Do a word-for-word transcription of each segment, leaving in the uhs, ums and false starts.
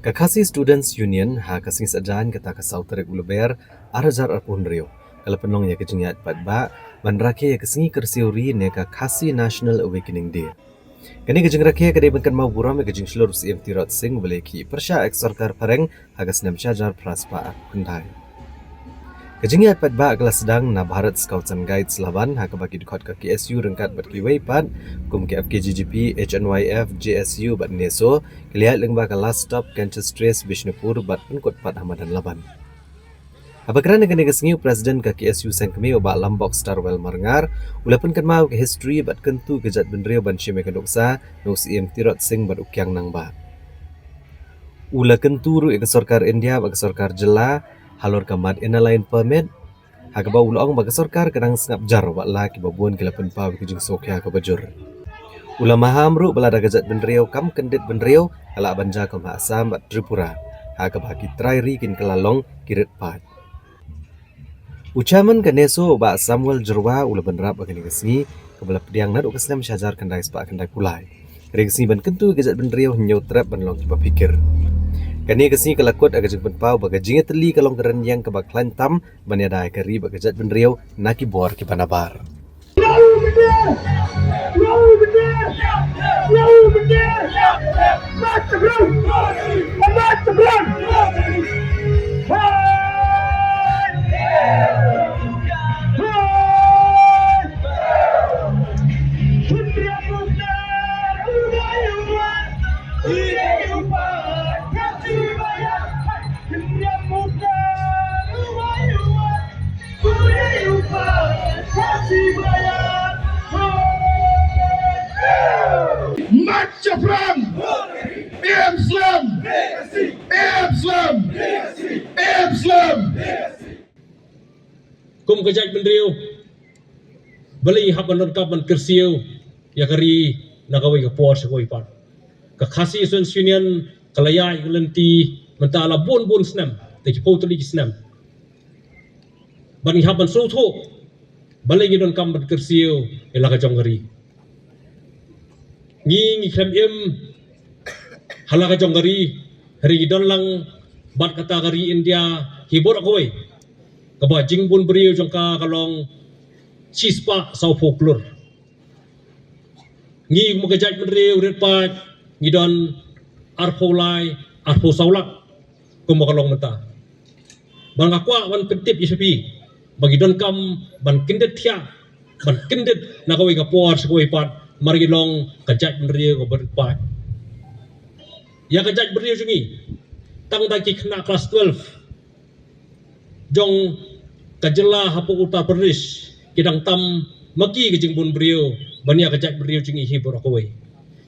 Ka Khasi Students Union ha ka sngi Saitjaiñ kata ka saw tarik u Lber ar hajar arphew hynriew ka la pynlong ïa ka jingïaid paidbah ban rakhe ïa ka sngi kyrsiew ri ne ka Khasi National Awakening Day. Kane ka jingrakhe ka dei ban kynmaw burom ïa ka jingshlur u Syiem Tirot Sing uba la ïakhih pyrshah ïa ka sorkar phareng ha ka snem shihajar phra spah arphew khyndai. Ka jingïaid paidbah ka la sdang na Bharat Scouts and Guides Laban ha kaba ki dkhot ka K S U ryngkat bad kiwei pat kum ka F K J G P, H N Y F, J S U bad NESO ki la ïaid lyngba ka Last Stop Cancerous Trace Bishnupur bad pynkut pat ha madan Laban. Haba kren ha kane ka sngi u President ka K S U Seng Kmie u Bah Lambok Starwell Marngar u la pynkynmaw ka history bad kyntu ka jaitbynriew ban shim ïa ka nuksa na u Syiem Tirot Sing bad u Kiang Nangbah. U la kyntu ruh ïa ka sorkar India bad ka sorkar jylla halor ka mat Inner Line Permit, ha kaba u la ong ba ka sorkar ka dang sngap jar wat la kiba bun ki la pynpaw ïa ka jingsngewkhia kaba jur. U la maham ruh ba lada ka jaitbynriew kam kyndit bynriew ka lah ban jia kum ha Assam bad Tripura, ha kaba ki trai ri kin kylla long ki rit paid. U Chairman ka NESO u Bah Samuel Jyrwa u la bynrap ha kane ka sngi kaba la pdiang naduh ka snem shihajar khyndai spah khyndaiphew lai. Ka dei ka sngi ban kyntu ïa ka jaitbynriew hynñiew trep ban long kiba phikir. Kane ka sngi ka la kut ha ka jingpynpaw ba ka jingïatylli ka long ka rynïeng kaba khlaiñ tam ban ïada ïa ka ri bad ka jaitbynriew na ki bor kiba nabar. Mat shaphrang! Em slem! Em slem! Em slem! Kum ka jaitbynriew, balei ngi hap ban donkam ban kyrsiew ïa ka ri na kawei ka por sha kawei pat? Ka Khasi Students Union ka la ïaid ka lynti mynta la bun bun snem, te ki phew tylli ki snem. Ban ngi hap ban sngewthuh balei ngi donkam ban kyrsiew ïa la ka jong ka ri. Ngi ngi khlem im ha la ka jong ka ri, hynrei ngi don lang bad kata ka ri India hi baroh kawei, kaba jingbun briew jong ka ka long shispah sawphew klur. Ngi kum ka jaitbynriew rit paid ngi don arphew lai, arphew saw lak kumba ka long mynta. Bad nga kwah ban pyntip ïa phi ba ngi donkam ban kyndit thiah, ban kyndit na kawei ka por sha kawei pat, namar ngi long ka jaitbynriew kaba rit paid. Ïa ka jaitbynriew jong ngi, tang da ki khynnah klas twelve jong ka jylla hapoh Uttar Pradesh ki dang tam ma ki ka jingbun briew ban ïa ka jaitbynriew jong ngi hi baroh kawei.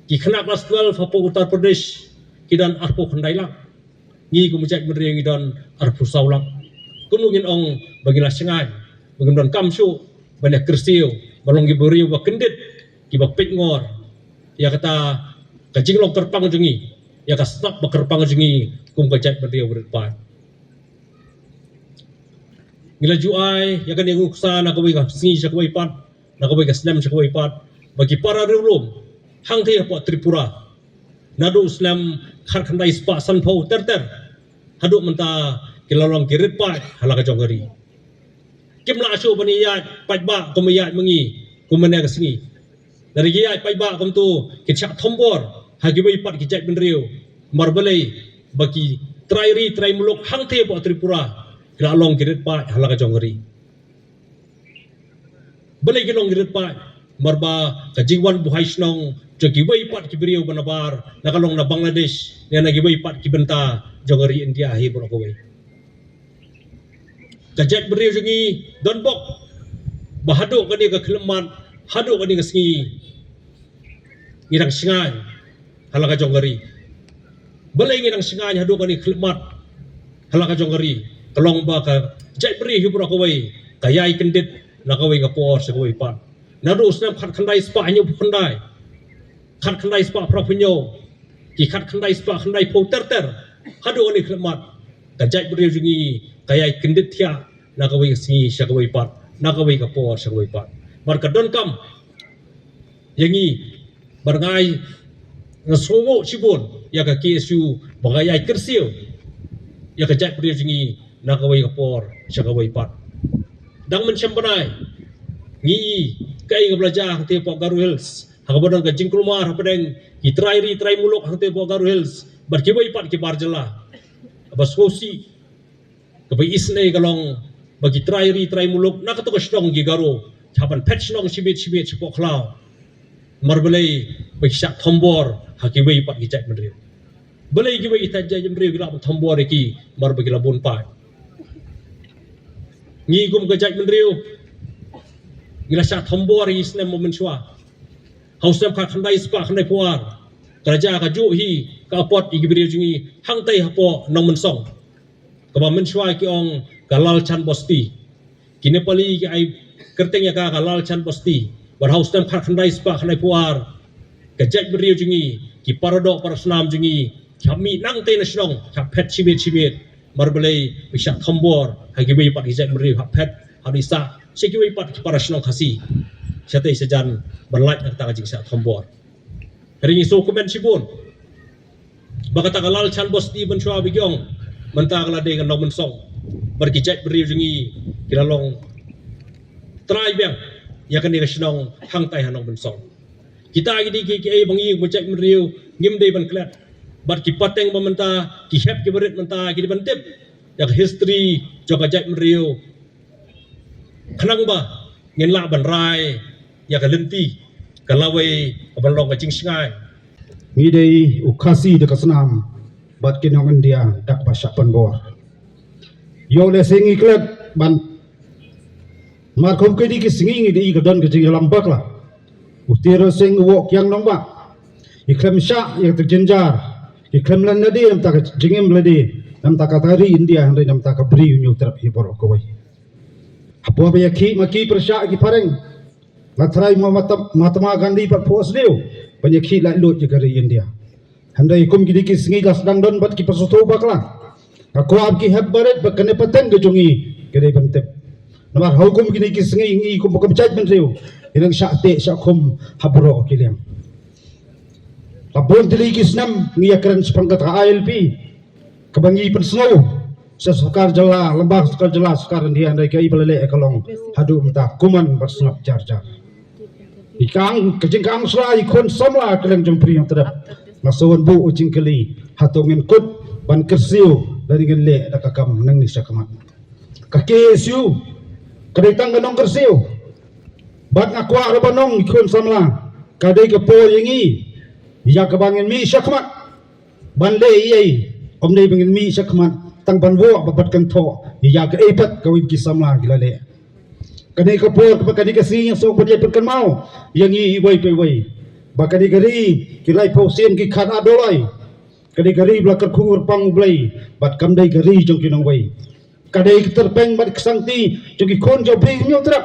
Ki khynnah klas twelve hapoh Uttar Pradesh ki don arphew khyndai lak. Ngi kum jaitbynriew ngi don arphew saw lak. Kumno ngin ong ba ngi la shngaiñ, ba ngim donkam shuh ban ïa kyrsiew, ba long ki briew ba kyndit, kiba peit ngor ïa kata ka jinglong kyrpang jong ngi, ïa ka sap ba kyrpang jong ngi kum ka jaitbynriew rit paid. Ngi la ju ai ïa kane ka nuksa na kawei ka sngi sha kawei pat, na kawei ka snem sha kawei pat, ba ki para riewlum hangtei hapoh Tripura, naduh snem khatkhyndai spah sanphew ter ter haduh mynta ki la long ki rit paid ha la ka jong ka ri. Kim lah shuh ban ïaid paidbah kum ïaid ma ngi kum mynne ka sngi. Lada ki ïaid paidbah kumto kin shah thombor ha kiwei pat ki jaitbynriew. Namar balei? Ba ki trai ri trai muluk hangtei hapoh Tripura ki la long ki rit paid ha la ka jong ka ri. Balei ki long ki rit paid? Namar ba ka jingwan buhai shnong jong kiwei pat ki briew ba nabar, la ka long na Bangladesh ne na kiwei pat ki bynta jong ka ri India hi baroh kawei. Ka jaitbynriew jong ngi don bok ba haduh kane ka khyllipmat, haduh kane ka sngi ngi dang shngaiñ ha la ka jong ka ri. Balei ngi dang shngaiñ haduh kane ka khyllipmat ha la ka jong ka ri? Ka long ba ka jaitbynriew hi baroh kawei ka ïai kyndit na kawei ka por sha kawei pat. Naduh snem khatkhyndai spah hynñiewphew khyndai, khatkhyndai spah phraphew hynñiew, ki khatkhyndai spah khyndaiphew ter ter haduh kane ka khyllipmat, ka jaitbynriew jong ngi ka ïai kyndit thiah na kawei ka sngi sha kawei pat, na kawei ka por sha kawei pat. Bad ka donkam ïa ngi, bad nga ai, nga sngewnguh shibun ïa ka K S U ba ka ïai kyrsiew ïa ka jaitbynriew jong ngi na kawei ka por sha kawei pat. Dang mynshem bnai ngi i kaei kaba la jia hangtei hapoh Garo Hills ha kaba don ka jingkulmar hapdeng ki trai ri trai muluk hangtei hapoh Garo Hills bad kiwei pat ki bar jylla. Kaba sngewsih kaba isynei ka long ba ki trai ri trai muluk na kato ka shnong ki Garo ki hap ban phet shnong shibit shibit shapoh khlaw. Namar balei? Ba ki shah thombor ha kiwei pat ki jaitbynriew. Balei kiwei ki jaitbynriew ki lah ban thombor ïa ki? Namar ba ki la bun paid. Ngi kum ka jaitbynriew ngi la shah thombor ïa ki snem ba mynshuwa. Ha u snem khatkhyndai spah khyndaiphew ar ka la jia kajuh hi ka apot ïa ki briew jong ngi hangtei hapoh Nongmynsong, kaba mynshuwa ki ong ka Lalchan Bosti. Ki Nepali ki ai kyrteng ïa ka ka Lalchan Bosti. Bad ha u snem khatkhyndai spah khyndaiphew ar ka jaitbynriew jong ngi, ki paradoh parasnam jong ngi ki hap mih nangtei na shnong, ki hap phet shibit shibit. Namar balei? Ba ki shah thombor ha kiwei pat ki jaitbynriew, hap phet, hap ïasah sha kiwei pat ki para shnong Khasi shatei shajan ban lait na kata ka jingshah thombor. Hynrei ngi sngewkmen shibun ba kata ka Lalchan Bosti mynshuwa ba ki ong mynta ka la dei ka Nongmynsong. Bad ki jaitbynriew jong ngi ki la long trai biang ïa kane ka shnong hangtei ha Nongmynsong. Kita ki dei kiei kiei ba ngi kum ka jaitbynriew ngim dei ban klet. Bad ki pateng ba mynta, ki hep kiba rit mynta ki dei ban tip ïa ka history jong ka jaitbynriew khnang ba ngin lah ban rai ïa ka lynti ka lawei kaban long ka jingshngaiñ. Ngi dei u Khasi da ka snam bad ki nong India da kaba shah pynbor. Ïoh lehse ngi klet ban, namar kum kine ki sngi ngi dei ka don ka jingïalam bakla. U Tirot Sing u Woh Kiang Nangbah, ki khlem shah ïa ka jynjar, ki khlem len lade na bynta ka jingim lade, na bynta kata ka ri India, hynrei na bynta ka Bri u Hynñiewtrep hi baroh kawei. Hapoh ba ïakhih ma ki pyrshah ki phareng, la trai ma Mahatma, Mahatma Gandhi bad phuh sniew ban ïakhih laitluid ïa ka ri India. Hynrei kum kine ki sngi la sdang don bad kiba sngewthuh bakla. Nga kwah ba ki hep barit ba kane pateng ka jong ngi ka dei ban tip. Namar ha kum kine ki sngi ngi kum ba kum jaitbynriew ngi nang shah teh shah khum ha baroh ki liang. La bun tylli ki snem ngi ïakren shaphang kata ka I L P kaba ngi pynsngew sha sorkar jylla, lyngba sorkar jylla, sorkar India, hynrei kaei ba la leh ka long haduh mynta kumne bad sngap jar jar. Ka jingkang, ka jingkang sla ïa ki khun samla kylleng jong Bri Hynñiewtrep. Nga sngewbha buh jingkylli, hato ngin kut ban kyrsiew lane ngin leh da ka kam nangne shakhmat? Ka K S U ka dei tang ka nongkyrsiew. Bad nga kwah ruh ban ong ïa ki khun samla, ka dei ka por ïa ngi ïa kaba ngin mih shakhmat ban leh ei ei. Ym dei ba ngin mih shakhmat tang ban wad bad kynthoh ïa kaei pat kawei ki samla ki la leh. Kane ka por kaba kane ka sngi nga sngewbha ban pynkynmaw ïa ngi iwei pa iwei ba kane ka ri ki laiphew sien ki khadar doloi. Kane ka ri ba la kyrkhu kyrpang U Blei bad kam dei ka ri jong ki nongwei. Ka dei ka tyrpeng bad ka sangti jong ki khun jong Bri Hynñiewtrep,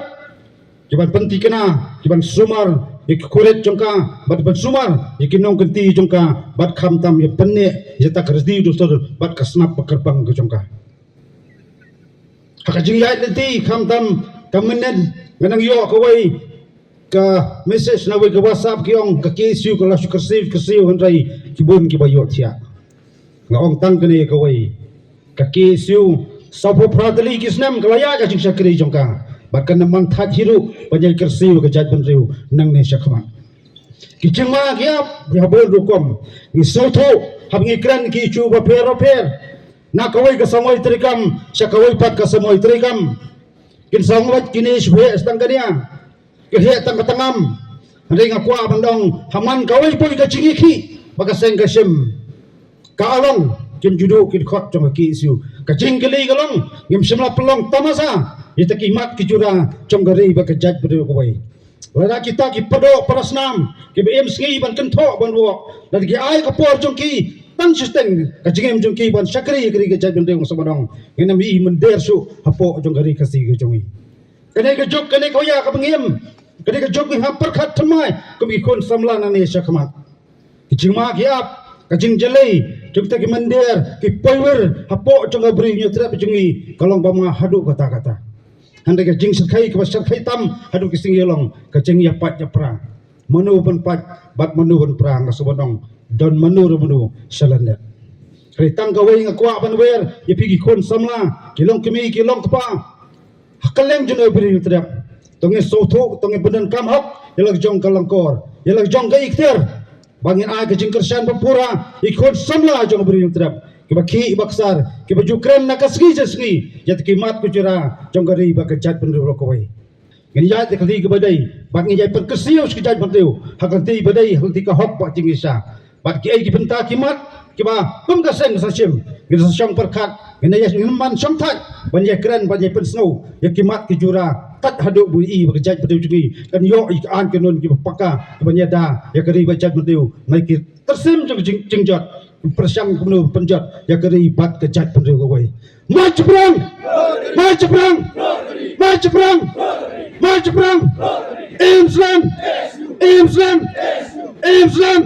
ki ban pynthikna, ki ban sumar ïa ki khurit jong ka, bad ban sumar ïa ki nongkynti jong ka, bad khamtam ïa pyneh ïa kata ka riti dustur bad ka snap ba kyrpang ka jong ka. Ha ka jingïaid lynti khamtam ka mynnin nga nang ïoh kawei ka message na kawei ka WhatsApp, ki ong ka K S U ka la shu kyrsiew kyrsiew, hynrei ki bun kiba ïohthiah. Nga ong tang kane kawei, ka K S U sawphew phra tylli ki snem ka la ïaid ka jingshakri jong ka, bad kan ym man thait hi ruh ban ïai kyrsiew ka jaitbynriew nangne shakhmat. Ki jingma ki ap ki ha bun rukom. Ngi sngewthuh haba ngi kren ki issue bapher bapher, na kawei ka samoi treikam sha kawei pat ka samoi treikam. Kin sa ong beit kine shu heh tang ka nia, ki heh tang ka tangam. Hynrei nga kwah ban ong, ha man kawei pat ka jingïakhih ba ka seng ka shim, ka long kim ju duh ki dkhot jong ka K S U. Ka jingkylli ka long, ngim shym la pynlong tamasa ïa kita ki mat ki jura jong ka ri bad ka jaitbynriew kawei. Lada kita ki paradoh parasnam kiba im sngi ban kynthoh ban wad, lada ki ai ka por jong ki tang shiteng ka jingim jong ki ban shakri ïa ka ri ka jaitbynriew, nga sngewbha ban ong, ngin ym ïohi mynder shuh hapoh jong ka ri Khasi ka jong ngi. Kane ka juk, kane ka wei kaba ngi im, kane ka juk ngi hap pyrkhat thymmai kum ki khun samla nangne shakhmat. Ki jingma ki ap, ka jingjyllei jong kita ki mynder ki poiwir hapoh jong ka Bri Hynñiewtrep jong ngi ka long bymngah haduh katta katta. Hynrei ka jingshyrkhei kaba shyrkhei tam haduh ki sngi ka long ka jingïapait ïapra. Mano ban pait bad mano ban pra, nga sngewbha ban ong, don mano ruh mano sha lyndet. Hynrei tang kawei nga kwah ban wer ïa phi ki khun samla, ki long kmie, ki long kpa ha kylleng jong ka Ri Hynñiewtrep. To ngin sngewthuh, to ngin pyndonkam hok ïa la ka jong ka lyngkor, ïa la ka jong ka ikhtiar, ba ngin ai ka jingkyrshan ba pura ïa ki khun samla jong ka Ri Hynñiewtrep, kiba khih ba ksar, kiba ju kren na ka sngi sha sngi ïa ka khmat ka jura jong ka ri bad ka jaitbynriew baroh kawei. Ngin ïaid ha ka lynti kaba dei bad ngin ïaid pyrkhat sha ka jaitbynriew ha ka lynti ba dei, ha ka lynti ka hok bad jingshisha. Bad kiei ki bynta ki mat kiba kum ka seng ka sa shim, ngin sa shong pyrkhat, ngin ïa, ngin man shong thait ban ïa kren, ban ïa pynsngew ïa ki mat ki jura, tat haduh ba i ba ka jaitbynriew jong ngi kan ïoh ïa ki aiñ ki nun kiba paka, kiban ïada ïa ka ri bad jaitbynriew na ki tyrsim jong ka jing, jingjot, pyrshang kumno pynjot ïa ka ri bad ka jaitbynriew kawei. Mait shaphrang! Mait shaphrang! Mait shaphrang! Mait shaphrang! Imslan! Imslan! Imslan!